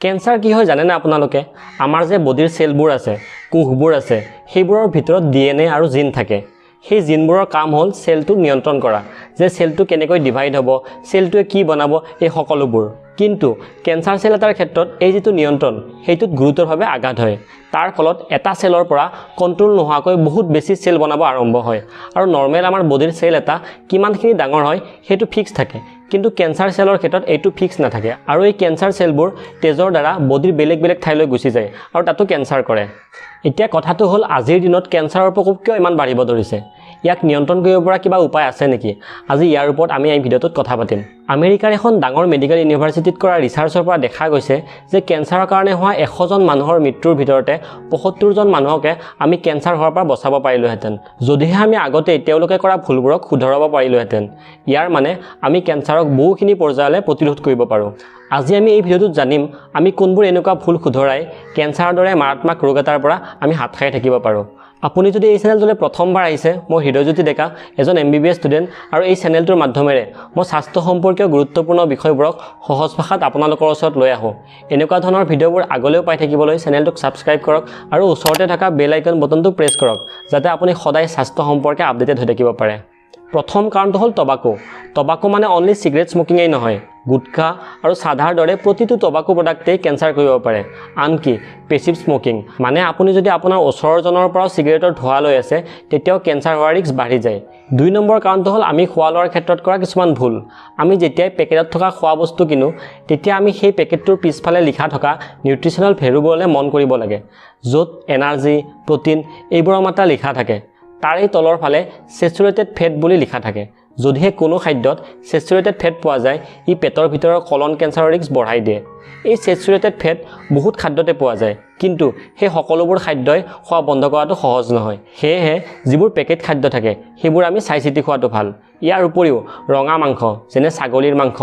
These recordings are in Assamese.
কেঞ্চাৰ কি হয় জানেনে আপোনালোকে? আমাৰ যে বডিৰ চেলবোৰ আছে, কোষবোৰ আছে, সেইবোৰৰ ভিতৰত ডিএনএ আৰু জিন থাকে। সেই জিনবোৰৰ কাম হ'ল চেলটো নিয়ন্ত্ৰণ কৰা, যে চেলটো কেনেকৈ ডিভাইড হ'ব, চেলটোৱে কি বনাব, এই সকলোবোৰ। কিন্তু কেঞ্চাৰ চেল এটাৰ ক্ষেত্ৰত এই যিটো নিয়ন্ত্ৰণ, সেইটোত গুৰুতৰভাৱে আঘাত হয়। তাৰ ফলত এটা চেলৰ পৰা কণ্ট্ৰল নোহোৱাকৈ বহুত বেছি চেল বনাব আৰম্ভ হয়। আৰু নৰ্মেল আমাৰ বডিৰ চেল এটা কিমানখিনি ডাঙৰ হয় সেইটো ফিক্স থাকে, কিন্তু কেঞ্চাৰ চেলৰ ক্ষেত্ৰত এইটো ফিক্স নাথাকে। আৰু এই কেঞ্চাৰ চেলবোৰ তেজৰ দ্বাৰা বডিৰ বেলেগ বেলেগ ঠাইলৈ গুচি যায় আৰু তাতো কেঞ্চাৰ কৰে। এতিয়া কথাটো হ'ল, আজিৰ দিনত কেঞ্চাৰৰ প্ৰকোপ কিয় ইমান বাঢ়িব ধৰিছে? ইয়াক নিয়ন্ত্ৰণ কৰিব পৰা কিবা উপায় আছে নেকি? আজি ইয়াৰ ওপৰত আমি এই ভিডিঅ'টোত কথা পাতিম। আমেৰিকাৰ এখন ডাঙৰ মেডিকেল ইউনিভাৰ্চিটিত কৰা ৰিচাৰ্চৰ পৰা দেখা গৈছে যে কেঞ্চাৰৰ কাৰণে হোৱা 100জন মানুহৰ মৃত্যুৰ ভিতৰতে 75জন মানুহকে আমি কেঞ্চাৰ হোৱাৰ পৰা বচাব পাৰিলোহেঁতেন, যদিহে আমি আগতেই তেওঁলোকে কৰা ভুলবোৰক শুধৰাব পাৰিলোহেঁতেন। ইয়াৰ মানে আমি কেঞ্চাৰক বহুখিনি পৰ্যায়লৈ প্ৰতিৰোধ কৰিব পাৰোঁ। আজি আমি এই ভিডিঅ'টোত জানিম আমি কোনবোৰ এনেকুৱা ভুল শুধৰাই কেঞ্চাৰৰ দৰে মাৰাত্মক ৰোগ এটাৰ পৰা আমি হাত সাৰি থাকিব পাৰোঁ। আপুনি যদি এই চেনেলটোলৈ প্ৰথমবাৰ আহিছে, মই হৃদয়জ্যোতি ডেকা, এজন এমবিবিএছ ষ্টুডেণ্ট, আৰু এই চেনেলটোৰ মাধ্যমেৰে মই স্বাস্থ্য সম্পৰ্কীয় গুৰুত্বপূৰ্ণ বিষয়বোৰক সহজ ভাষাত আপোনালোকৰ ওচৰত লৈ আহোঁ। এনেকুৱা ধৰণৰ ভিডিঅ'বোৰ আগলৈও পাই থাকিবলৈ চেনেলটোক ছাবস্ক্ৰাইব কৰক আৰু ওচৰতে থকা বেল আইকন বটনটো প্ৰেছ কৰক, যাতে আপুনি সদায় স্বাস্থ্য সম্পৰ্কে আপডেটেড হৈ থাকিব পাৰে। প্ৰথম কাৰণটো হ'ল টবাকো। টবাকো মানে অনলি চিগাৰেট স্মকিঙেই নহয়, গুটখা আৰু চাধাৰ দৰে প্ৰতিটো টবাকো প্ৰডাক্টেই কেঞ্চাৰ কৰিব পাৰে। আনকি পেচিভ স্মকিং, মানে আপুনি যদি আপোনাৰ ওচৰজনৰ পৰাও চিগাৰেটৰ ধোঁৱা লৈ আছে, তেতিয়াও কেঞ্চাৰ হোৱাৰ ৰিস্ক বাঢ়ি যায়। 2 নম্বৰ কাৰণটো হ'ল আমি খোৱা লোৱাৰ ক্ষেত্ৰত কৰা কিছুমান ভুল। আমি যেতিয়াই পেকেটত থকা খোৱা বস্তু কিনো, তেতিয়া আমি সেই পেকেটটোৰ পিছফালে লিখা থকা নিউট্ৰিচনেল ভেলুবোৰলৈ মন কৰিব লাগে, য'ত এনাৰ্জি, প্ৰ'টিন এইবোৰৰ মাত্ৰা লিখা থাকে। তাৰেই তলৰ ফালে চেচুৰেটেড ফেট বুলি লিখা থাকে। যদিহে কোনো খাদ্যত চেচুৰেটেড ফেট পোৱা যায়, ই পেটৰ ভিতৰৰ কলন কেঞ্চাৰৰ ৰিস্ক বঢ়াই দিয়ে। এই চেচুৰেটেড ফেট বহুত খাদ্যতে পোৱা যায়, কিন্তু সেই সকলোবোৰ খাদ্যই খোৱা বন্ধ কৰাটো সহজ নহয়। সেয়েহে যিবোৰ পেকেট খাদ্য থাকে, সেইবোৰ আমি চাই চিতি খোৱাটো ভাল। ইয়াৰ উপৰিও ৰঙা মাংস, যেনে ছাগলীৰ মাংস,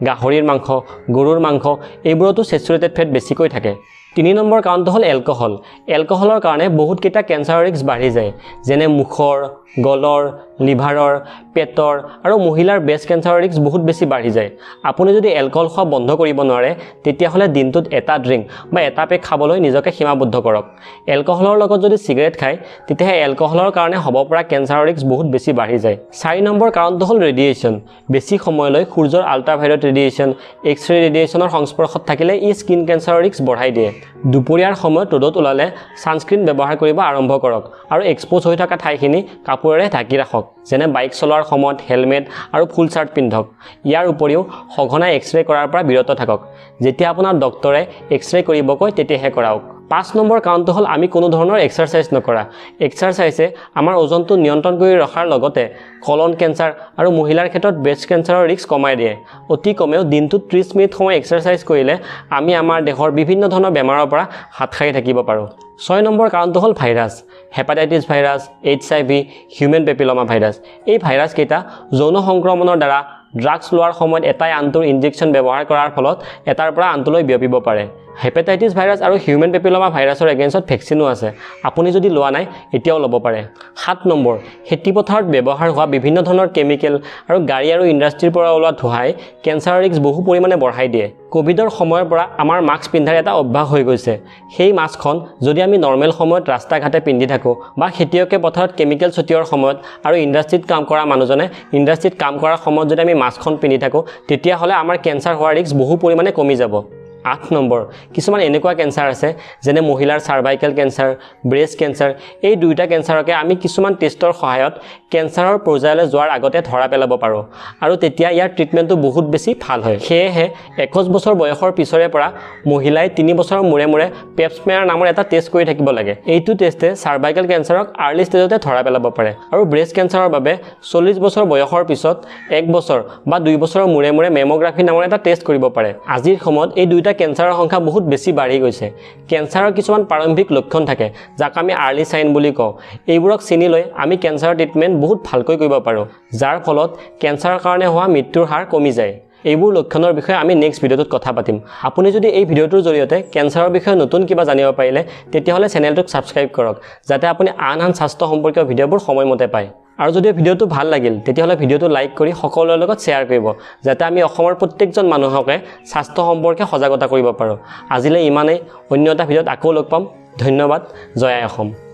গাহৰিৰ মাংস, গৰুৰ মাংস, এইবোৰতো চেচুৰেটেড ফেট বেছিকৈ থাকে। 3 নম্বৰ কাৰণটো হ'ল এলকহল। এলকহলৰ কাৰণে বহুতকেইটা কেঞ্চাৰৰ ৰিস্ক বাঢ়ি যায়, যেনে মুখৰ, গলৰ, লিভাৰৰ, পেটৰ আৰু মহিলাৰ ব্ৰেষ্ট কেঞ্চাৰৰ ৰিস্ক বহুত বেছি বাঢ়ি যায়। আপুনি যদি এলকহল খোৱা বন্ধ কৰিব নোৱাৰে, তেতিয়াহ'লে দিনটোত এটা ড্ৰিংক বা এটা পেক খাবলৈ নিজকে সীমাবদ্ধ কৰক। এলকহলৰ লগত যদি চিগাৰেট খায়, তেতিয়াহে এলকহলৰ কাৰণে হ'ব পৰা কেঞ্চাৰৰ ৰিস্ক বহুত বেছি বাঢ়ি যায়। 4 নম্বৰ কাৰণটো হ'ল ৰেডিয়েশ্যন। বেছি সময়লৈ সূৰ্যৰ আল্ট্ৰাভায়লেট ৰেডিয়েশ্যন, এক্স ৰে ৰেডিয়েশ্যনৰ সংস্পৰ্শত থাকিলে ই স্কিন কেঞ্চাৰৰ ৰিস্ক বঢ়াই দিয়ে। দুপৰীয়াৰ সময়ত ৰ'দত ওলালে ছানস্ক্ৰীণ ব্যৱহাৰ কৰিব আৰম্ভ কৰক আৰু এক্সপ'জ হৈ থকা ঠাইখিনি কাপোৰেৰে ঢাকি ৰাখক, যেনে বাইক চলোৱাৰ সময়ত হেলমেট আৰু ফুল চাৰ্ট পিন্ধক। ইয়াৰ উপৰিও সঘনাই এক্স ৰে কৰাৰ পৰা বিৰত থাকক। যেতিয়া আপোনাৰ ডক্টৰে এক্স ৰে কৰিব কয়, তেতিয়াহে কৰাওক। 5 নম্বৰ কাৰণটো হ'ল আমি কোনো ধৰণৰ এক্সাৰচাইজ নকৰা। এক্সাৰচাইজে আমাৰ ওজনটো নিয়ন্ত্ৰণ কৰি ৰখাৰ লগতে কলন কেঞ্চাৰ আৰু মহিলাৰ ক্ষেত্ৰত ব্ৰেষ্ট কেঞ্চাৰৰ ৰিস্ক কমাই দিয়ে। অতি কমেও দিনটোত 30 মিনিট সময় এক্সাৰচাইজ কৰিলে আমি আমাৰ দেহৰ বিভিন্ন ধৰণৰ বেমাৰৰ পৰা হাত সাৰি থাকিব পাৰোঁ। 6 নম্বৰ কাৰণটো হ'ল virus. Hepatitis virus, HIV, human papilloma virus. এই ভাইৰাছকেইটা যৌন সংক্ৰমণৰ দ্বাৰা, ড্ৰাগছ লোৱাৰ সময়ত এটাই আনটোৰ ইনজেকশ্যন ব্যৱহাৰ কৰাৰ ফলত এটাৰ পৰা আনটোলৈ বিয়পিব পাৰে। হেপাটাইটিছ ভাইৰাছ আৰু হিউমেন পেপিলমা ভাইৰাছৰ এগেইনষ্টত ভেকচিনো আছে। আপুনি যদি লোৱা নাই, এতিয়াও ল'ব পাৰে। 7 নম্বৰ, খেতিপথাৰত ব্যৱহাৰ হোৱা বিভিন্ন ধৰণৰ কেমিকেল আৰু গাড়ী আৰু ইণ্ডাষ্ট্ৰীৰ পৰা ওলোৱা ধোঁৱাই কেঞ্চাৰৰ ৰিস্ক বহু পৰিমাণে বঢ়াই দিয়ে। ক'ভিডৰ সময়ৰ পৰা আমাৰ মাস্ক পিন্ধাৰ এটা অভ্যাস হৈ গৈছে। সেই মাস্কখন যদি আমি নৰ্মেল সময়ত ৰাস্তা ঘাটে পিন্ধি থাকোঁ, বা খেতিয়কে পথাৰত কেমিকেল ছটিওৱাৰ সময়ত আৰু ইণ্ডাষ্ট্ৰীত কাম কৰা মানুহজনে ইণ্ডাষ্ট্ৰীত কাম কৰাৰ সময়ত যদি আমি মাস্কখন পিন্ধি থাকোঁ, তেতিয়াহ'লে আমাৰ কেঞ্চাৰ হোৱাৰ ৰিস্ক বহু পৰিমাণে কমি যাব। 8 নম্বৰ, কিছুমান এনেকুৱা কেঞ্চাৰ আছে, যেনে মহিলাৰ চাৰ্ভাইকেল কেঞ্চাৰ, ব্ৰেষ্ট কেঞ্চাৰ, এই দুয়োটা কেঞ্চাৰকে আমি কিছুমান টেষ্টৰ সহায়ত কেঞ্চাৰৰ পৰ্যায়লৈ যোৱাৰ আগতে ধৰা পেলাব পাৰোঁ আৰু তেতিয়া ইয়াৰ ট্ৰিটমেণ্টটো বহুত বেছি ভাল হয়। সেয়েহে 21 বছৰ বয়সৰ পিছৰে পৰা মহিলাই 3 বছৰৰ মূৰে মূৰে পেপছমেয়াৰ নামৰ এটা টেষ্ট কৰি থাকিব লাগে। এইটো টেষ্টে চাৰ্ভাইকেল কেঞ্চাৰক আৰ্লি ষ্টেজতে ধৰা পেলাব পাৰে। আৰু ব্ৰেষ্ট কেঞ্চাৰৰ বাবে 40 বছৰ বয়সৰ পিছত 1 বছৰ বা 2 বছৰৰ মূৰে মূৰে মেম'গ্ৰাফি নামৰ এটা টেষ্ট কৰিব পাৰে। আজিৰ সময়ত এই দুয়োটা কেঞ্চাৰৰ সংখ্যা বহুত বেছি বাঢ়ি গৈছে। কেঞ্চাৰৰ কিছুমান প্ৰাৰম্ভিক লক্ষণ থাকে, যাক আমি আৰ্লি চাইন বুলি কওঁ। এইবোৰক চিনি লৈ আমি কেঞ্চাৰৰ ট্ৰিটমেণ্ট বহুত ভালকৈ কৰিব পাৰোঁ, যাৰ ফলত কেঞ্চাৰৰ কাৰণে হোৱা মৃত্যুৰ হাৰ কমি যায়। এইবোৰ লক্ষণৰ বিষয়ে আমি নেক্সট ভিডিঅ'টোত কথা পাতিম। আপুনি যদি এই ভিডিঅ'টোৰ জৰিয়তে কেঞ্চাৰৰ বিষয়ে নতুন কিবা জানিব পাৰিলে, তেতিয়াহ'লে চেনেলটোক ছাবস্ক্ৰাইব কৰক, যাতে আপুনি আন আন স্বাস্থ্য সম্পৰ্কীয় ভিডিঅ'বোৰ সময়মতে পায়। আৰু যদি ভিডিঅ'টো ভাল লাগিল, তেতিয়াহ'লে ভিডিঅ'টো লাইক কৰি সকলোৰে লগত শ্বেয়াৰ কৰিব, যাতে আমি অসমৰ প্ৰত্যেকজন মানুহকে স্বাস্থ্য সম্পৰ্কে সজাগতা কৰিব পাৰোঁ। আজিলৈ ইমানেই, অন্য এটা ভিডিঅ'ত আকৌ লগ পাম। ধন্যবাদ। জয় আই অসম।